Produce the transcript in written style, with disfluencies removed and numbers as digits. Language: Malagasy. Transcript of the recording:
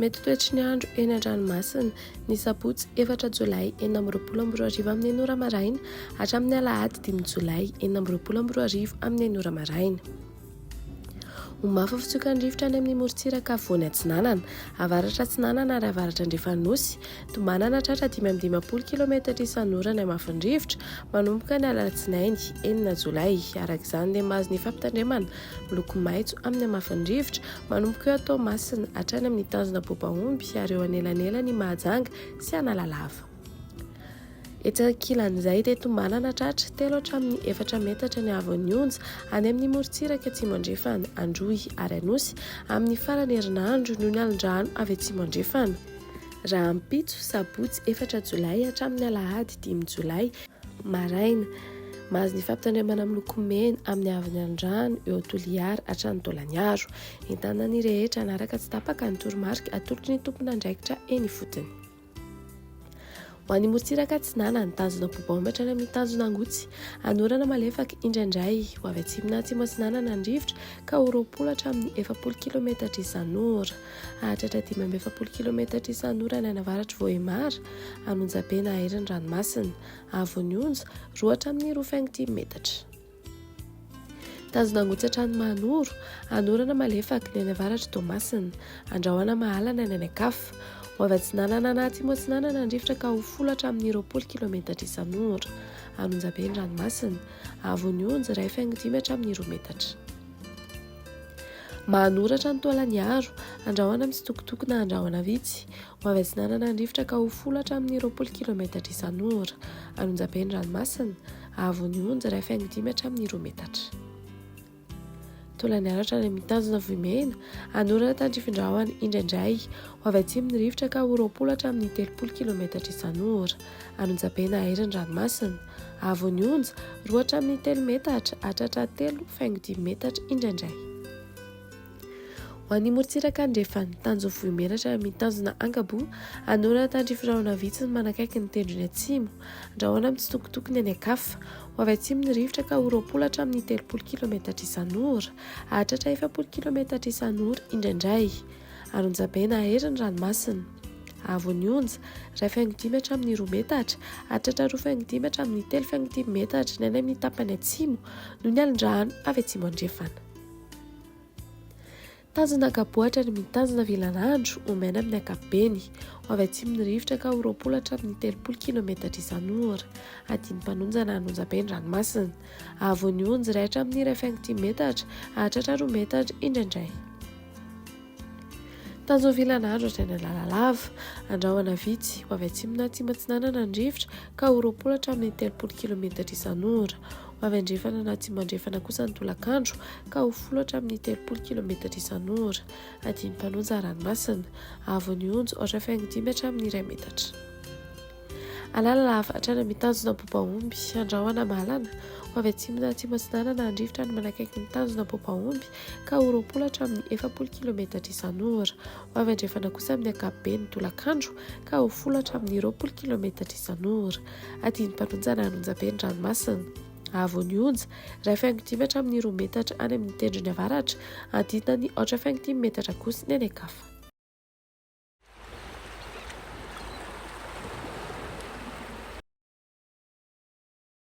Mety ho toetry ny andro eny an-dranomasina ny sabotsy efatra jolay 2026 amin'ny enina ora maraina hatramin'ny alahady dimy jolay 2026 amin'ny enina ora maraina. Ho mafy ny fitsokan'ny rivotra any amin'ny morontsiraka afovoany atsinanana, avaratra atsinanana ary avaratra andrefan'ny Nosy. Tombanana hatratra 55 kilometatra isan'ora ny hamafin'ny rivotra manomboka ny alatsinainy enina jolay. Araka izany dia mahazo ny fampitandremana miloko maitso amin'ny hamafin'ny rivotra manomboka eo Toamasina hatrany amin'ny tanjona Bobaomby ary eo anelanelan'i Mahajanga sy Analalava. Etsy ankilan'izay dia tombanana hatratra telo hatramin'ny efatra metatra ny haavon'ny onja any amin'ny morontsiraka atsimo andrefana, Androy ary Anosy amin'ny faran'ny herinandro noho ny alin-drano avy atsimo andrefana. Rahampitso, sabotsy efatra jolay hatramin'ny alahady dimy jolay, maraina, mahazo ny fampitandremana miloko mena amin'ny haavon'ny alin-drano eo Toliara hatrany Taolagnaro. Entanina ny rehetra hanaraka tsy tapaka ny toromarika atolotry ny tompon'andraikitra eny ifotony. Ho an'ny morontsiraka atsinanana, ny tanjona Bobaomby hatrany amin'ny tanjona Angotsy. Hanorana malefaka indraindray. Ho avy atsimo na atsimo atsinanana ny rivotra ka ho 20 hatramin'ny 40 kilometatra isan'ora. Hahatratra 45 kilometatra isan'ora ny any avaratr'i Vohemar, an'Onjabe na Aery ny ranomasina. Haavon'ny onja, 2 hatramin'ny 2,5 metatra. Tanjona Angotsy hatrany Mahanoro, hanorana malefaka ny any avaratr'i Toamasina, andrahona mahalana ny any an-kafa. Ho avy atsinanana na atsimo atsinanana ny rivotra ka ho folo hatramin'ny 20 kilometatra isan'ora. An'Onjabe ny ranomasina. Haavon'ny onja, 1,5 hatramin'ny 2 metatra. Mahanoro hatrany Taolagnaro, andrahona mitsitokotoko na andrahona vitsy. Ho avy atsinanana ny rivotra ka ho folo hatramin'ny 20 kilometatra isan'ora. An'Onjabe ny ranomasina. Haavon'ny onja, 1,5 hatramin'ny 2 metatra. Taolagnaro hatrany amin'ny tanjona Vohimena, hanorana tandrifin-drahona indraindray. Ho avy atsimo ny rivotra ka ho 20 hatramin'ny 30 kilometatra isan'ora. An'Onjabe na Aery ny ranomasina. Haavon'ny onja, 2 hatramin'ny 3 metatra, hatratra 3,5 metatra indraindray. Ho an'ny morontsiraka andrefana, tanjon'ny Vohimenatra amin'ny tanjona Ankaboa, hanorana tandrify rahona vitsy ny manakaiky ny tendrony atsimo. Rahona mitsitokotoko ny any an-kafa. Ho avy atsimo ny rivotra ka ho 20 hatramin'ny 30 kilometatra isan'ora. Hahatratra 40 kilometatra isan'ora indraindray. Ary onjabe na hery ny ranomasina. Haavon'ny onja, 1,5 hatramin'ny 2 metatra, hahatratra 2,5 hatramin'ny 3,5 metatra ny any amin'ny tapany atsimo noho ny alin-drano avy atsimo andrefana. Tanjona ankabohatra ny mitazona vilanandro ho maina amin'ny ankapobeny. Ho avy atsimo ny rivotra ka ho 20 hatramin'ny 30 kilometatra isan'ora. Adin'ny mpanonja na an'onjabe ny ranomasina. Haavon'ny onja iray hatramin'ny 1,5 metatra, hahatratra 2 metatra indraindray. Tanjon'ny vilanandro hatrany Analalava. Andrahona vitsy, ho avy atsimo na atsimo atsinanana ny rivotra ka ho 20 hatramin'ny 30 kilometatra isan'ora. Ho avy andrefana na atsimo andrefana kosa ny tolakandro ka ho folo hatramin'ny 30 kilometatra isan'ora. Adin'ny mpanonja ranomasina. Haavon'ny onja, aotra faingo dimy hatramin'ny iray metatra. Analalava hatrany amin'ny tanjona Bobaomby, Andrahona Mahalana. Ho avy atsimo na atsimo atsinanana handrivotra any manakaiky ny tanjona Bobaomby ka ho 20 hatramin'ny 40 kilometatra isan'ora. Ho avy andrefana kosa amin'ny ankapobeny ny tolakandro ka ho folo hatramin'ny 20 kilometatra isan'ora. Adin'ny mpanonja na an'onjabe ny ranomasina. Haavon'ny onja, 1,5 hatramin'ny 2 metatra any amin'ny tendrony avaratra, adinany 4,5 metatra kosa ny any an-kafa.